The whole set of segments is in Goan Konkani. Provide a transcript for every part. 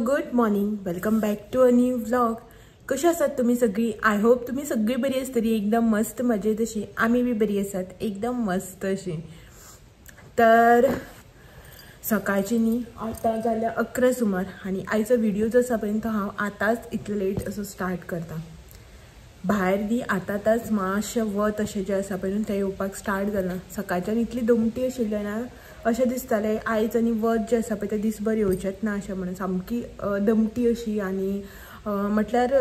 Good morning, welcome back to a new vlog. कशी आसात तुम्ही सगळी? I hope तुम्ही सगळी बरी आसतली, एकदम मस्त मजेत अशी. आम्ही बी बरी आसात, एकदम मस्त अशी. तर सकाळची न्ही आतां जाल्या 11 सुमार आनी आयचो व्हिडिओ जो आसा पळय तो हांव आतांच इतलो लेट असो स्टार्ट करता. भायर न्ही आतांच मातशें वत अशें जें आसा पळय न्हू तें येवपाक स्टार्ट जालां. सकाळच्यान इतली दमटी आशिल्ली ना, अशें दिसतालें आयज आनी वत जें आसा पळय तें दिसभर येवचेंच ना अशें म्हणून. सामकी दमटी अशी आनी म्हटल्यार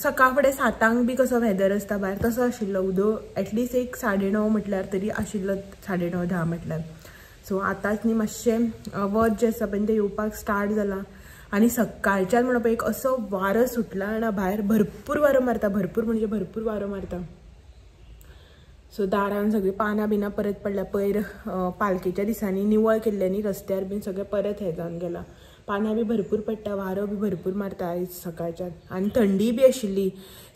सकाळ फुडें 7 बी कसो वेदर आसता भायर तसो आशिल्लो. उदक एटलिस्ट एक 9:30 म्हटल्यार तरी आशिल्लो, 9:30 10 म्हटल्यार. सो आतांच न्ही मातशें वत जें आसा पळय तें येवपाक स्टार्ट जालां. आनी सकाळच्यान म्हणप एक असो वारो सुटला ना भायर, भरपूर वारो मारता, भरपूर म्हणजे भरपूर वारो मारता. सो दारान सगळीं पानां बिनां परत पडल्या. पयर पालकेच्या दिसांनी निवळ केल्लें न्ही रस्त्यार बीन सगळें परत हें जावन गेलां. पानां बी भरपूर पडटा, वारो बी भरपूर मारता आयज सकाळच्यान. आनी थंडी बी आशिल्ली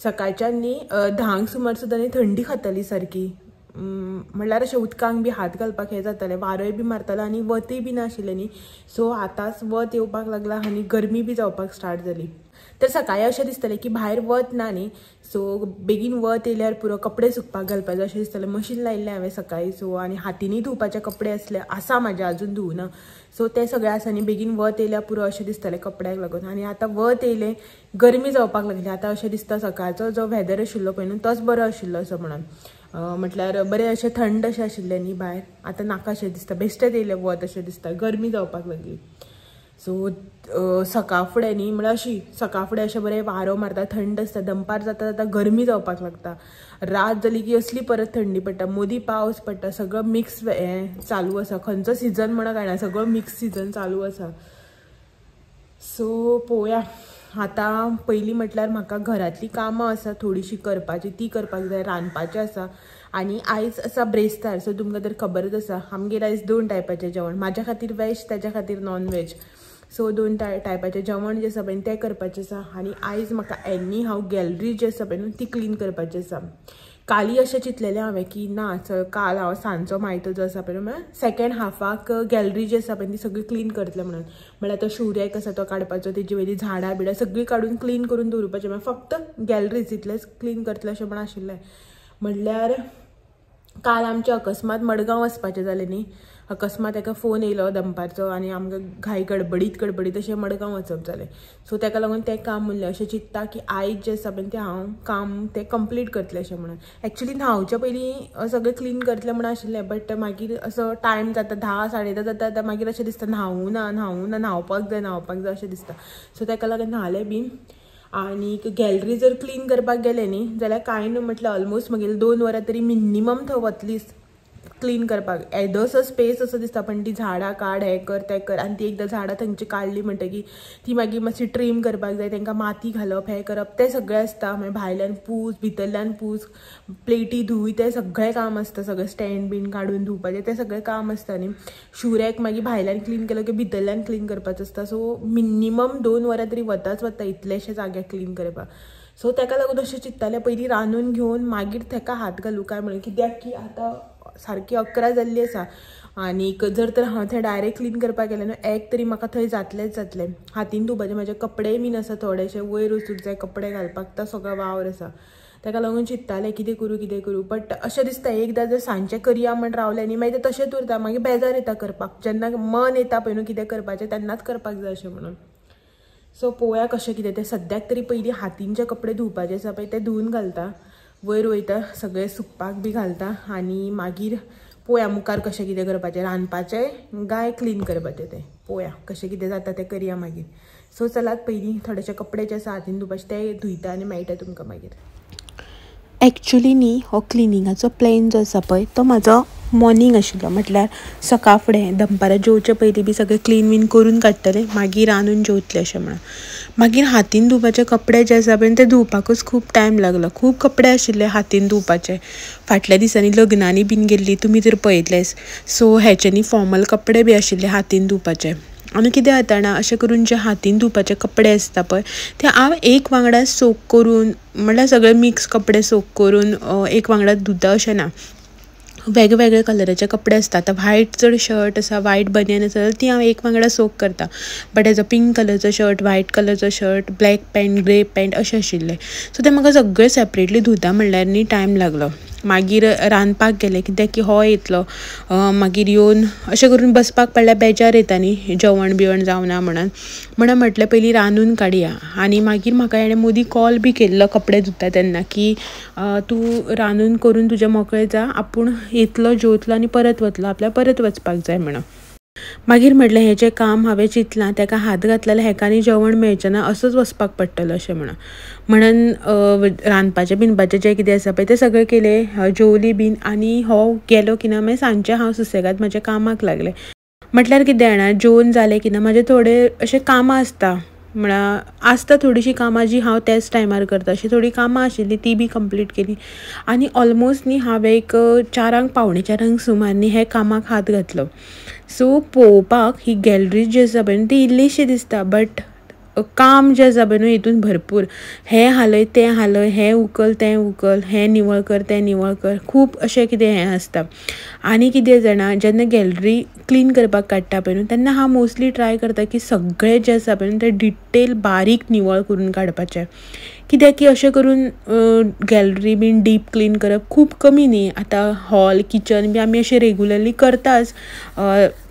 सकाळच्यान न्ही 10 सुमार सुद्दां न्ही थंडी खाताली सारकी. म्हणल्यार अशें उदकांक बी हात घालपाक हें जातालें, वारोय बी मारतालो आनी वतूय बी नाशिल्लें न्ही. सो आतांच वत येवपाक लागला आनी गरमी बी जावपाक स्टार्ट जाली. तर सकाळीं अशें दिसतालें की भायर वत ना न्ही, सो बेगीन वत येयल्यार पुरो कपडे सुकपाक घालपाक जाय अशें दिसतालें. मशीन लायिल्लें हांवें सकाळीं, सो आनी हातींनी धुवपाचे कपडे आसले, आसा म्हाजे अजून धुवना, सो ते सगळे आसा न्ही बेगीन वत येयल्यार पुरो अशें दिसतालें कपड्याक लागून. आनी आतां वत येयलें, गरमी जावपाक लागली. आतां अशें दिसता सकाळचो जो वेदर आशिल्लो पळय न्हू तोच बरो आशिल्लो असो म्हणून. म्हटल्यार बरें अशें थंड अशें आशिल्लें न्ही भायर. आतां नाका अशें दिसता, बेश्टेंच येयलें वत अशें दिसता, गरमी जावपाक लागली. सो सकाळ फुडें न्ही म्हळ्यार अशी सकाळ फुडें अशें बरें वारो मारता, थंड आसता, दनपार जाता जाता गरमी जावपाक लागता. रात जाली की असली परत थंडी पडटा, मदीं पावस पडटा, सगळो मिक्स हें चालू आसा. खंयचो सिजन म्हणून कांय ना, सगळो मिक्स सिजन चालू आसा. सो पळोवया आतां. पयलीं म्हटल्यार म्हाका घरांतलीं कामां आसा थोडीशीं करपाची, ती करपाक जाय, रांदपाचें आसा. आनी आयज आसा ब्रेस्तार, सो तुमकां तर खबरच आसा आमगेर आयज 2 टायपाचें जेवण, म्हाज्या खातीर वेज, ताच्या खातीर नॉन वेज. सो 2 टायपाचें जेवण जें आसा पळय तें करपाचें आसा. आनी आयज म्हाका एनी हांव गॅलरी जी आसा पळय न्हू ती क्लीन करपाची आसा. काली अशें चिंतलेलें हांवें की ना चल काल हांव सांजचो मायतो जो आसा पळय म्हळ्यार सेकेंड हाफाक गॅलरी जी आसा पळय ती सगळी क्लीन करतलें म्हणून. म्हळ्यार तो शूरॅक आसा तो काडपाचो, तेजी वयली झाडां बिडां सगळीं काडून क्लीन करून दवरपाचें, म्हळ्यार फक्त गॅलरीज इतलेंच क्लीन करतलें अशें म्हण आशिल्लें. म्हणल्यार काल आमचें अकस्मात मडगांव वचपाचें जालें न्ही, अकस्मात एका फोन येयलो दनपारचो आनी आमकां घाई गडबडीत गडबडीत अशें मडगांव वचप जालें. सो तेका लागून तें काम उरलें. अशें चिंत्ता की आयज जें आसा पळय तें हांव काम तें कंप्लीट करतलें अशें म्हणून. एक्चुली न्हांवचे पयलीं सगळें क्लीन करतलें म्हणून आशिल्लें, बट मागीर असो टायम जाता 10 साडे 10 जाता, आतां मागीर अशें दिसता न्हावूं ना न्हावूं ना, न्हांवपाक जाय न्हांवपाक जाय अशें दिसता. सो तेका लागून न्हालें बीन. आनीक गॅलरी जर क्लीन करपाक गेलें न्ही जाल्यार कांय न्हू म्हटल्यार ऑलमोस्ट म्हगेली 2 वरां तरी मिनिमम थंय वतलीच क्लीन करपाक. येदोसो स्पेस असो दिसता, पण ती झाडां काड, हें कर तें कर, आनी ती एकदां झाडां थंयची काडली म्हणटकीर ती मागीर मातशी ट्रीम करपाक जाय, तांकां माती घालप हें करप तें सगळें आसता. मागीर भायल्यान पूस, भितरल्यान पूस, प्लेटी धुय, तें सगळें काम आसता. सगळें स्टँड बीन काडून धुवपाचें तें सगळें काम आसता न्ही. शूरॅक मागीर भायल्यान क्लीन केलो की भितरल्यान क्लीन करपाचो आसता. सो मिनिमम 2 वरां तरी वताच वता इतलेशे जाग्याक क्लीन करपाक. सो तेका लागून अशें चिंत्तालें पयलीं रांदून घेवन मागीर तेका हात घालूं काय म्हणून, कित्याक की आतां सारकी 11 जाल्ली आसा आनीक जर तर हांव थंय डायरेक्ट क्लीन करपाक गेलें न्हू एक तरी म्हाका थंय जातलेंच जातलें. हातीन धुवपाचे म्हाजे कपडेय बीन आसा थोडेशे, वयर वचूंक जाय कपडे घालपाक, तो सगळो वावर आसा. तेका लागून चिंत्तालें कितें करूं कितें करूं, बट अशें दिसता एकदां जर सांजचें करया म्हण रावलें न्ही मागीर तें तशेंच उरता, मागीर बेजार येता करपाक. जेन्ना मन येता पळय न्हू कितें करपाचें तेन्नाच करपाक जाय अशें म्हणून. सो पळोवया कशें कितें तें. सद्याक तरी पयलीं हातीन जे कपडे धुवपाचे आसा पळय ते धुवून घालता, वयर वयता सगळें सुकपाक बी घालता आनी मागीर पळोवया मुखार कशें कितें करपाचें, रांदपाचें गाय क्लीन करपाचें तें पळोवया कशें कितें जाता तें करया मागीर. सो चलात पयलीं थोडेशे कपडे जे आसा हातीन धुवपाचे ते धुयता आनी मेळटा तुमकां मागीर. एक्चुली न्ही हो क्लिनिंगाचो प्लॅन जो आसा पळय तो म्हाजो मॉर्निंग आशिल्लो, म्हटल्यार सकाळ फुडें दनपारां जेवचे पयलीं बी सगळें क्लीन बीन करून काडटलें, मागीर रांदून जेवतलें अशें म्हणून. मागीर हातीन धुवपाचे कपडे जे आसा पळय ते धुवपाकूच खूब टायम लागलो. खूब कपडे आशिल्ले हातीन धुवपाचे. फाटल्या दिसांनी लग्नांनी बीन गेल्ली तुमी तर पळयतलेच, सो हेच्यांनी फॉर्मल कपडे बी आशिल्ले हातीन धुवपाचे. आनी कितें जाता ना अशें करून जे हातीन धुवपाचे कपडे आसता पळय ते हांव एक वांगडा सोक करून, म्हळ्यार सगळे मिक्स कपडे सोक करून एक वांगडा धुता अशें ना. वेगवेगळे कलराचे कपडे आसता. आतां व्हायट जर शर्ट आसा, व्हायट बनियन आसा जाल्यार ती हांव एक वांगडा सोक करता. बट हेजो पिंक कलरचो शर्ट, व्हायट कलरचो shirt, black pant, grey pant अशें आशिल्लें. सो तें म्हाका सगळें सेपरेटली धुता म्हणल्यार न्ही टायम लागलो. मागीर रांदपाक गेलें, कित्याक की हो येतलो मागीर येवन अशें करून बसपाक पडल्यार बेजार येता न्ही, जेवण बिवण जावना म्हणून. म्हणून म्हटलें पयलीं रांदून काडया. आनी मागीर म्हाका हेणें मदीं कॉल बी केल्लो कपडे धुता तेन्ना की तूं रांदून करून तुजें मोकळें जा, आपूण येतलो जेवतलो आनी परत वतलो, आपल्याक परत वचपाक जाय म्हणून. मागीर म्हटलें हें जें काम हांवें चिंतलां तेका हात घातला जाल्यार हेका आनी जेवण मेळचें ना, असोच वचपाक पडटलो अशें म्हणून. म्हणून रांदपाचें बिनपाचें जें कितें आसा पळय तें सगळें केलें, जेवली बीन आनी हो गेलो की ना मागीर सांजचें हांव सुसेगाद म्हाज्या कामाक लागलें. म्हटल्यार कितें जाणा, जेवन जालें की ना म्हाजें थोडें अशें कामां आसता, म्हळ्यार आसता थोडीशीं कामां जीं हांव त्याच टायमार करता, अशीं थोडीं कामां आशिल्लीं ती बी कंप्लीट केली. आनी ऑलमोस्ट न्ही हांवें एक 4:00 3:45 सुमार न्ही हे कामाक हात घातलो. सो पळोवपाक ही गॅलरी जी आसा पळय ती इल्लीशी दिसता, बट काम जें आसा पळय न्हू हितून भरपूर, हें हालय तें हालय, हें उखल तें उखल, हें निवळ कर तें निवळ कर, खूब अशें कितें हें आसता. आनी कितें जाणा, जेन्ना गॅलरी क्लीन करपाक काडटा पळय न्हू तेन्ना हांव मोस्टली ट्राय करता की सगळें जें आसा पळय न्हू तें डिटेल बारीक निवळ करून काडपाचें. कित्याक की अशें करून गॅलरी बीन डीप क्लीन करप खूब कमी न्ही. आतां हॉल किचन बी आमी अशें रेगुलरली करताच,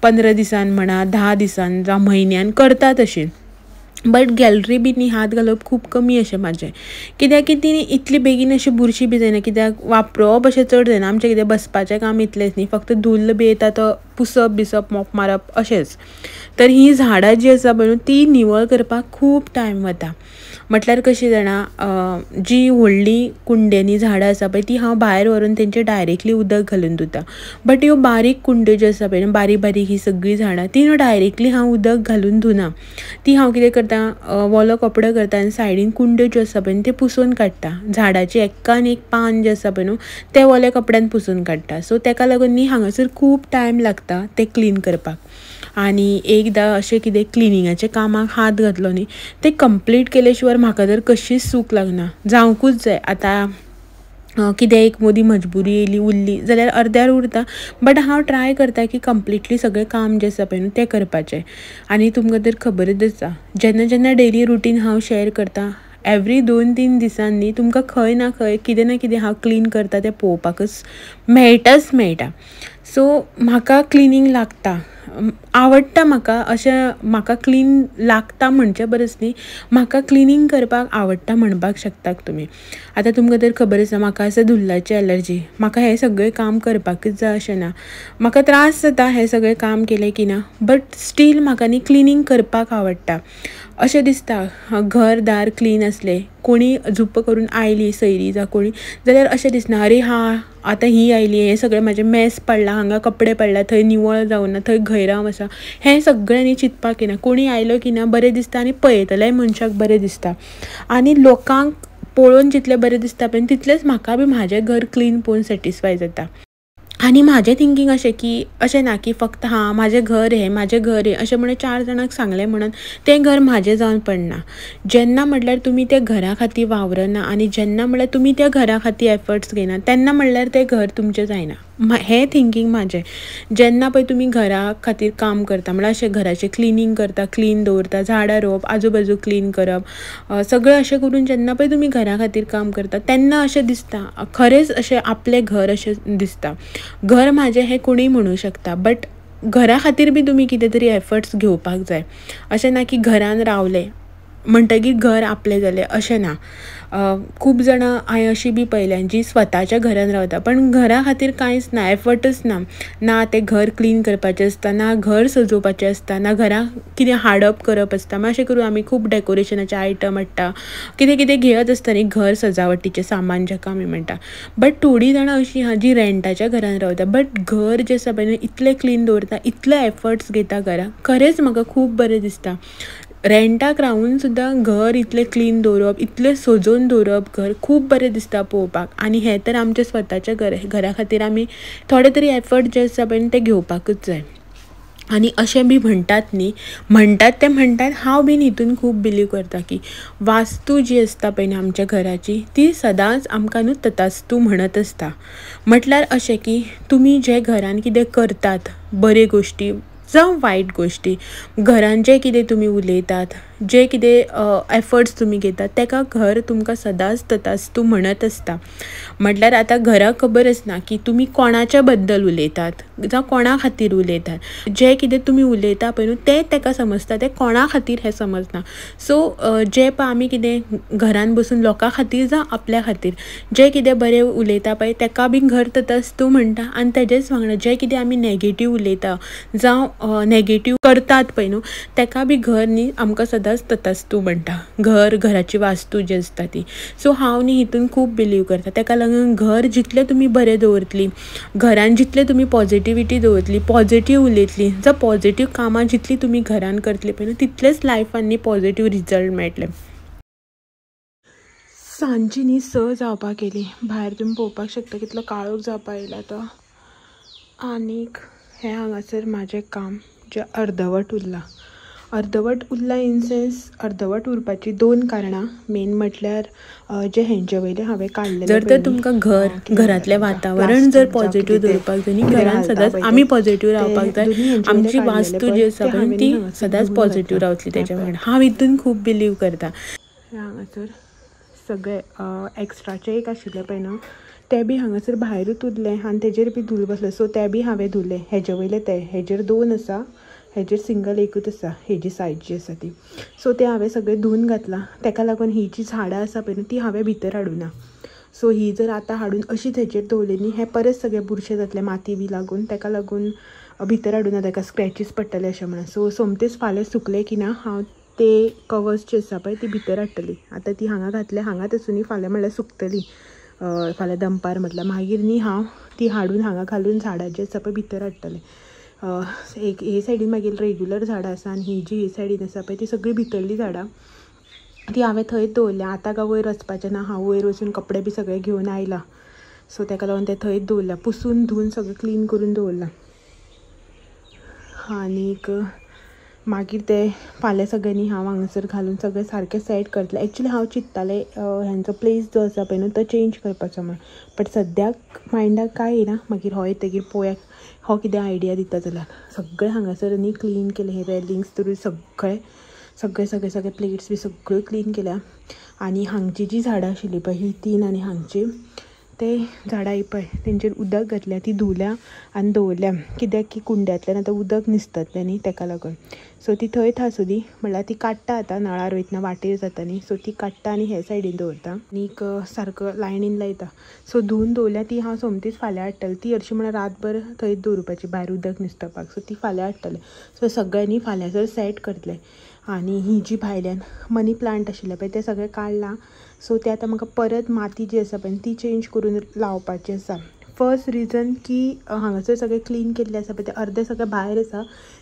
15 दिसान म्हणा, 10 दिसान जावं म्हयन्यान करतात अशीं. बट गॅलरी बी न्ही हात घालप खूब कमी अशें म्हाजें, कित्याक की ती इतली बेगीन अशी बुरशी बी जायना, कित्याक वापरोवप अशें चड जायना. आमचें कितें बसपाचें काम इतलेंच न्ही, फक्त धुल्ल बी येता तो पुसप बिसप मोप मारप अशेंच. तर ही झाडां जी आसा पळय ती निवळ करपाक खूब टायम वता. म्हटल्यार कशीं जाणा, जी व्हडलीं कुंड्यांनी झाडां आसा पळय ती हांव भायर व्हरून तेंचे डायरेक्टली उदक घालून धुता. बट ह्यो बारीक कुंड्यो ज्यो आसा पळय बारीक बारीक ही सगळीं झाडां ती न्हू डायरेक्टली हांव उदक घालून धुना. ती हांव कितें करता, वोलो कपडो करता आनी सायडीन कुंड्यो ज्यो आसा पळय ते पुसून काडटा. झाडाचें एक्कान एक पान जें आसा पळय न्हू तें वोल्या कपड्यान पुसून काडटा. सो तेका लागून न्ही हांगासर खूब टायम लागता तें क्लीन करपाक. आनी एकदां अशें कितें क्लिनिंगाच्या कामाक हात घातलो न्ही तें कंप्लीट केले शिवाय म्हाका तर कशीच सूख लागना, जावंकूच जाय. आतां कितें एक मदीं मजबुरी येयली उरली जाल्यार अर्द्यार उरता, बट हांव ट्राय करता की कंप्लिटली सगळें काम जें आसा पळय न्हू तें करपाचें. आनी तुमकां तर खबरच आसा, जेन्ना जेन्ना डेली रुटीन हांव शेअर करता एवरी 2-3 दिसांनी तुमकां खंय ना खंय कितें ना कितें हांव क्लीन करता तें पळोवपाकच मेळटाच मेळटा. सो म्हाका क्लिनींग लागता, आवडटा म्हाका, अशें म्हाका क्लीन लागता म्हणचे परस न्ही म्हाका क्लिनींग करपाक आवडटा म्हणपाक शकतात तुमी. आतां तुमकां तर खबर आसा म्हाका आसा धुल्लाची एलर्जी, म्हाका हें सगळें काम करपाकच जाय अशें ना, म्हाका त्रास जाता हें सगळें काम केलें की ना, बट स्टील म्हाका न्ही क्लिनींग करपाक आवडटा. अशें दिसता घर दार क्लीन आसलें, कोणी झुप्प करून आयली सयरी जावं कोणी जाल्यार अशें दिसना अरे हा आतां ही आयली, हें सगळें म्हाजें मेस पडलां, हांगा कपडे पडला, थंय निवळ जावना, थंय घैरांव आसा, हें सगळें न्ही चिंतपाक येना. कोणी आयलो की ना बरें दिसता आनी पळयतल्याय मनशाक बरें दिसता. आनी लोकांक पळोवन जितलें बरें दिसता पळय तितलेंच म्हाका बी म्हाजें घर क्लीन पळोवन सॅटिस्फाय जाता. आनी म्हाजें थिंकींग अशें की अशें ना की फक्त हां म्हाजें घर हें म्हाजें घर हें अशें म्हणून 4 जाणांक सांगलें म्हणून तें घर म्हाजें जावन पडना. जेन्ना म्हटल्यार तुमी त्या घरा खातीर वावरना आनी जेन्ना म्हळ्यार तुमी त्या घरा खातीर एफर्ट्स घेना तेन्ना म्हणल्यार तें घर तुमचें जायना. हें थिंकींग म्हाजें. जेन्ना पळय तुमी घरा खातीर काम करता म्हळ्यार अशें घराचें क्लिनींग करता, क्लीन दवरता, झाडां रोवप, आजूबाजू क्लीन करप, सगळें अशें करून जेन्ना पळय तुमी घरा खातीर काम करता तेन्ना अशें दिसता खरेंच अशें आपलें घर अशें दिसता. घर म्हाजें हें कोणूय म्हणूं शकता, बट घरा खातीर बी तुमी कितें तरी एफर्ट्स घेवपाक जाय. अशें ना की घरान रावलें म्हणटगीर घर आपलें जालें अशें ना. खूब जाणां हांवें अशीं बी पळयल्यां जीं स्वताच्या घरान रावता पण घरा खातीर कांयच ना, एफर्टच ना. ना तें घर क्लीन करपाचें आसता, ना घर सजोवपाचें आसता, ना घरा कितें हाडप करप आसता. मातशें करून आमी खूब डेकोरेशनाचे आयटम हाडटा, कितें कितें घेयत आसता न्ही घर सजावटीचें सामान जाका आमी म्हणटा. बट थोडीं जाणां अशीं आहा जीं रेंटाच्या घरान रावता बट घर जें आसा पळय इतलें क्लीन दवरता, इतले एफर्ट्स घेता घराक, खरेंच म्हाका खूब बरें दिसता. रेंटाक रावून सुद्दां घर इतलें क्लीन दवरप, इतलें सजोवन दवरप घर खूब बरें दिसता पळोवपाक. आनी हें तर आमच्या स्वताच्या घरा खातीर आमी थोडे तरी एफर्ट जे आसा पळय ते घेवपाकूच जाय. आनी अशें बी म्हणटात न्ही, म्हणटात ते म्हणटात, हांव बीन हितून खूब बिलीव करता की वास्तू जी आसता पळय न्ही आमच्या घराची ती सदांच आमकां न्हू तथास्तू म्हणत आसता. म्हटल्यार अशें की तुमी जे घरान कितें करतात बऱ्यो गोश्टी जावं वायट गोश्टी, घरान जें कितें तुमी उलयतात, जे कितें एफर्ट्स तुमी घेतात तेका घर तुमकां सदांच तथास्तू म्हणत आसता. म्हटल्यार आतां घराक खबर आसना की तुमी कोणाच्या बद्दल उलयतात जावं कोणा खातीर उलयतात. जें कितें तुमी उलयता पळय न्हू तें तेका समजता, तें कोणा खातीर हें समजना. सो जें पळय आमी कितें घरान बसून लोकां खातीर जावं आपल्या खातीर जें कितें बरें उलयता पळय तेका बी घर तथास्तू म्हणटा. आनी तेजेच वांगडा जें कितें आमी नेगेटीव उलयता जावं नेगेटीव करतात पळय न्हू तेका बी घर न्ही आमकां सदांच तथास्तू म्हणटा. घर, घराची वास्तू जी आसता ती. सो हांव न्ही हितून खूब बिलीव करता. तेका लागून घर जितलें तुमी बरें दवरतली, घरान जितलें तुमी पॉजिटिविटी दवरतली, पॉजिटीव उलयतली, जावं पॉजिटीव कामां जितली तुमी घरान करतली पळय न्हू तितलेच लायफान न्ही पॉजिटीव रिजल्ट मेळटले. सांजची न्ही 6 जावपाक येयली. भायर तुमी पळोवपाक शकता कितलो काळोख जावपाक येयला तो. आनीक हें हांगासर म्हाजें काम जें अर्दवट उरलां. अर्दवट उरलां इन सेन्स अर्दवट उरपाची 2 कारणां. मेन म्हटल्यार जे हेंचे वयले हांवें काडलेले जर तर तुमकां घर, घरांतलें वातावरण जर पॉजिटीव दवरपाक जाय न्ही, घरान सदांच आमी पॉजिटीव रावपाक जाय. आमची वास्तू जी आसा पळय ती सदांच पॉजिटीव रावतली. तेच्या वांगडा हांव हितून खूब बिलीव करता. हांगासर सगळे एक्स्ट्राचे एक आशिल्लें पळय न्हू तें बी हांगासर भायरूच उरलें आनी तेजेर बी धूल बसलें. सो तें बी हांवें धुलें. हेजे वयलें तें, हेजेर 2 आसा, हेजेर सिंगल एकूच आसा, हेजी सायज जी आसा ती. सो तें हांवें सगळें धुवन घातलां. तेका लागून ही जी झाडां आसा पळय न्हू ती हांवें भितर हाडुना. सो ही जर आतां हाडून अशीच हेजेर दवरली न्ही हें परत सगळें बुरशें जातलें माती बी लागून. तेका लागून भितर हाडुना, तेका स्क्रॅचीस पडटले अशें म्हणून. सो सोमतेच फाल्यां सुकलें की ना हांव ते कवर्स जी आसा पळय ती भितर हाडटली. आतां ती हांगा घातल्या, हांगाच आसूं फाल्यां म्हणल्यार सुकतली, फाल्यां दनपार म्हटल्यार मागीर न्ही हांव ती हाडून हांगा घालून झाडां जी आसा पळय भितर हाडटलें. एक हे सायडीन मागीर रेगुलर झाडां आसा आनी ही जी हे सायडीन आसा पळय ती सगळीं भितरलीं झाडां ती हांवें थंयच दवरल्या. आतां काय वयर वचपाचें ना, हांव वयर वचून कपडे बी सगळे घेवन आयलां. सो तेका लागून तें थंयच दवरलां, पुसून धुवन सगळें क्लीन करून दवरलां. आनीक मागीर ते फाल्यां सगळें न्ही हांव हांगासर घालून सगळें सारकें सेट करतलें. एक्चुली हांव चिंत्तालें हेंचो प्लेस जो आसा पळय न्हू तो चेंज करपाचो म्हण, बट सद्याक मायंडाक कांय येना. मागीर हो येतकीर पळोवया हो कितें आयडिया दिता जाल्यार. सगळें हांगासर न्ही क्लीन केलें, हे रेलिंग्स तरी सगळें सगळे सगळे सगळे प्लेट्स बी सगळ्यो क्लीन केल्या. आनी हांगची जी झाडां आशिल्ली पळय ही 3 आनी हांगची ते झाडां ही पळय तेंचेर उदक घातल्या, ती धुवल्या आनी दवरल्या. कित्याक की कुंड्यांतल्यान आतां उदक निसतलें न्ही तेका लागून. सो ती थंयच आसूं दी म्हणल्यार ती काडटा आतां नळार वयतना वाटेर जाता न्ही. सो ती काडटा आनी हे सायडीन दवरता आनीक सारको लायनीन लायता. सो धुवन दवरल्या ती हांव सोमतीच फाल्यां हाडटलें. ती हरशीं म्हणल्यार रातभर थंयच दवरपाची भायर उदक निसतपाक. सो ती फाल्यां हाडटलें. सो सगळ्यांनी फाल्यां जर सेट करतलें. आनी ही जी भायल्यान मनी प्लांट आशिल्लें पळय तें सगळें काडलां. सो तें आतां म्हाका परत माती जी आसा पळय ती चेंज करून लावपाची आसा. फर्स्ट रिजन की हांगासर सगळें क्लीन केल्लें आसा पळय तें अर्दें सगळें भायर आसा,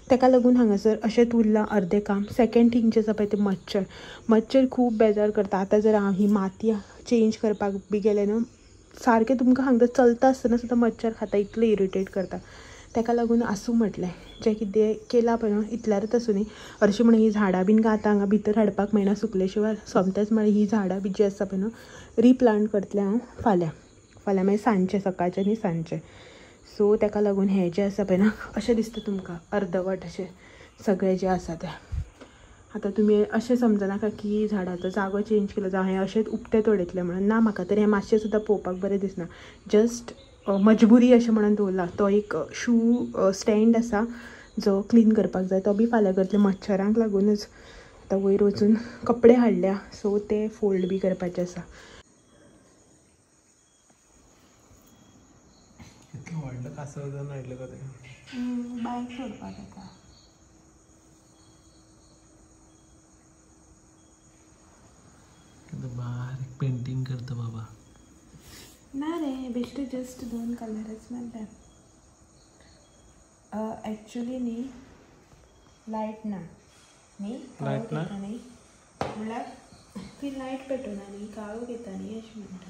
तेका लागून हांगासर अशेंच उरलां अर्दें काम. सेकेंड थींग जें आसा पळय तें मच्छर. मच्छर खूब बेजार करता. आतां जर हांव ही माती चेंज करपाक बी गेलें न्हू सारकें तुमकां हांगा चलता आसतना सुद्दां मच्छर खाता, इतलें इरिटेट करता. तेका लागून आसूं म्हटलें जें कितें केलां पळय न्हू इतल्यारच आसूं न्ही. हरशीं म्हणून ही झाडां बीन काय आतां हांगा भितर हाडपाक मेळना सुकले शिवाय. सोमतेंच म्हळ्यार ही झाडां बी जी आसा पळय न्हू रिप्लांट करतलें हांव फाल्यां. फाल्यां मागीर सांजचें, सकाळचें न्ही सांजचें. सो तेका लागून हें जें आसा पळय ना अशें दिसता तुमकां अर्दवट अशें सगळें जें आसा तें. आतां तुमी अशें समजनाका की झाडाचो जागो चेंज केलो जावं हें अशेंच उक्तें उडयतलें म्हणून ना. म्हाका तर हें मातशें सुद्दां पळोवपाक बरें दिसना. जस्ट मजबुरी अशें म्हणून दवरला. तो एक शू स्टँड आसा जो क्लीन करपाक जाय, तो बी फाल्यां करतले. मच्छरांक लागूनच आतां वयर वचून कपडे हाडल्या, सो ते फोल्ड बी करपाचे आसा. बायक सोडपाक येता. बारीक पेंटिंग करता बाबा. ना रे, बेश्टे जस्ट 2 कलरच मारले. एक्चुअली न्ही लायट ना न्ही, लायट ना न्ही म्हणल्यार ती लायट पेटोवना न्ही, काळोख येता न्ही अशें म्हणटा.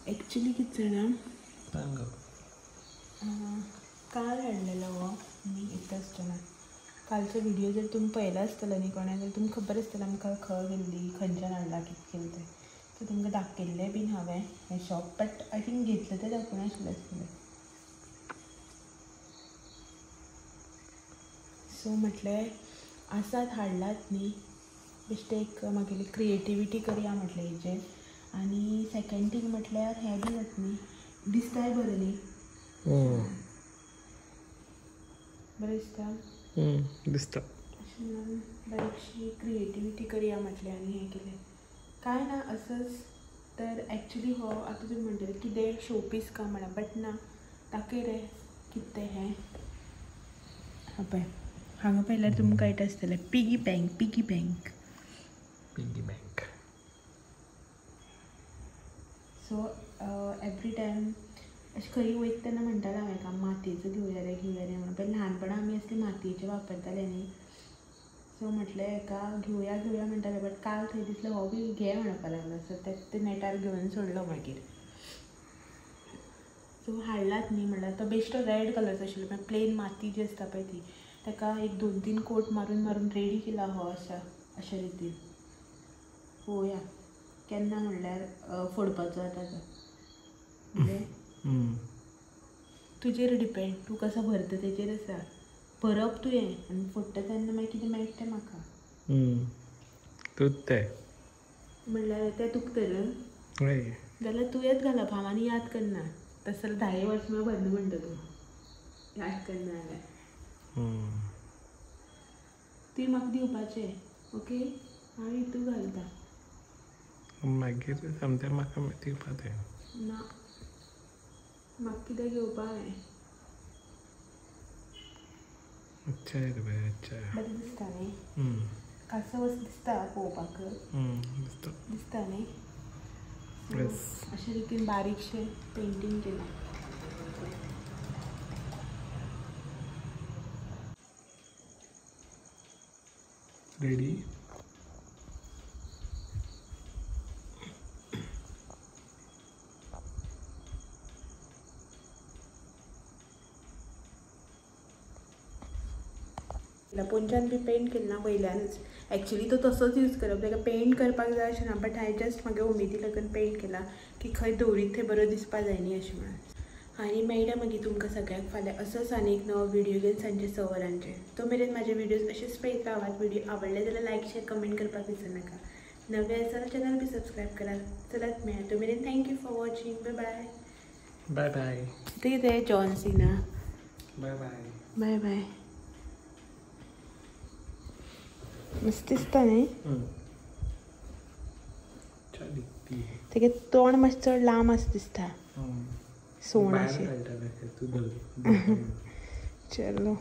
एक्चुअली कितें जाणा, सांग. काल हाडलेलो हो न्ही येता आसतना. कालचो व्हिडिओ जर तुमी पळयला आसतलो न्ही कोणें जाल्यार तुमकां खबर आसतलें आमकां खंय गेल्ली, खंयच्यान हाडला, कितें केलें तें. सो तुमकां दाखयल्लें बीन हांवें हें शॉप, बट I think घेतलें तें दाखोवंक नाशिल्लें आसतलें. सो म्हटलें आसात हाडलात न्ही, बेश्टें एक म्हागेली क्रिएटिविटी करया म्हटलें हेजेर. आनी सेकेंड थींग म्हटल्यार हें बी जाता न्ही, दिसताय बरें न्ही, बरें दिसता, दिसता. अशें म्हणून बारीकशी क्रिएटिविटी करया म्हटलें आनी हें केलें. कांय ना असंच. तर एक्चुली हो आतां तुमी म्हणटले कितें शोपीस का म्हणा, बट ना, दाखय रे कितें तें हें. हा पळय हांगा पळयल्यार तुमकां कळटा आसतलें, piggy bank, piggy bank, piggy bank. So every time अशें खंय वयता तेन्ना म्हणटालें हांव हेका मातयेचो घेवया रे, घेवया रे म्हणून. पयलीं ल्हानपणा आमी असले मातयेचे वापरताले न्ही. सो म्हटलें हेका घेवया घेवया म्हणटालें, बट काल थंय दिसलें हो बी घे म्हणपाक लागलो. सो ते नेटार घेवन सोडलो मागीर. सो हाडलात न्ही म्हणल्यार तो बेश्टो रेड कलरचो आशिल्लो, मागीर प्लेन माती जी आसता पळय ती, ताका एक 2-3 कोट मारून मारून रेडी केला हो अशा अशा रितीन. पळोवया केन्ना म्हणल्यार फोडपाचो आतां तो. म्हणजे तुजेर डिपेंड, तूं कसो भरता तेजेर आसा. भरप तुवें आनी फोडटा तेन्ना मागीर कितें मेळटा तें म्हाका. तूंच तें म्हणल्यार तें तुका तर जाल्यार तुवेंच घालप, हांव आनी याद करना. तसो 10 वर्सां भरना म्हणटा तूं, याद करना जाल्यार तुवें म्हाका दिवपाचें. ओके, हांव हितू घालता मागीर सामतें म्हाका दिवपा तें ना, म्हाका कितें घेवपा हांवें. अच्छा रे बाय, अच्छा बरें दिसता न्ही, कासव दिसता पळोवपाक, दिसता दिसता न्ही. अशे रितीन बारीकशें पेंटींग केलां. रेडी. पोंच्यान बी पेंट केलें ना वयल्यानच. एक्चुली तो तसोच यूज करप, ताका पेंट करपाक जाय अशें ना, बट हांवें जस्ट म्हागे उमेदी लागून पेंट केला की खंय दवरीत थंय बरो दिसपा जाय न्ही अशें म्हणून. आनी मेळटा मागीर तुमकां सगळ्यांक फाल्यां असोच आनी एक नवो व्हिडियो घेवन सांजचे 6 वरांचेर. तो मेरेन म्हाजे व्हिडियोज अशेच पळयत रावात. व्हिडिओ आवडले जाल्यार लायक शेअर कमेंट करपाक विसरनाका. नवे आसा जाल्यार चॅनल बी सबस्क्रायब करात. चलात मेळया, तो मेरेन thank you for watching. Bye bye. Bye bye. कितें John Cena. Bye bye. Bye bye. मस्त दिसता न्ही. तेगे तोंड मातशें चड लांब आसा दिसता, सोण अशें. चलो.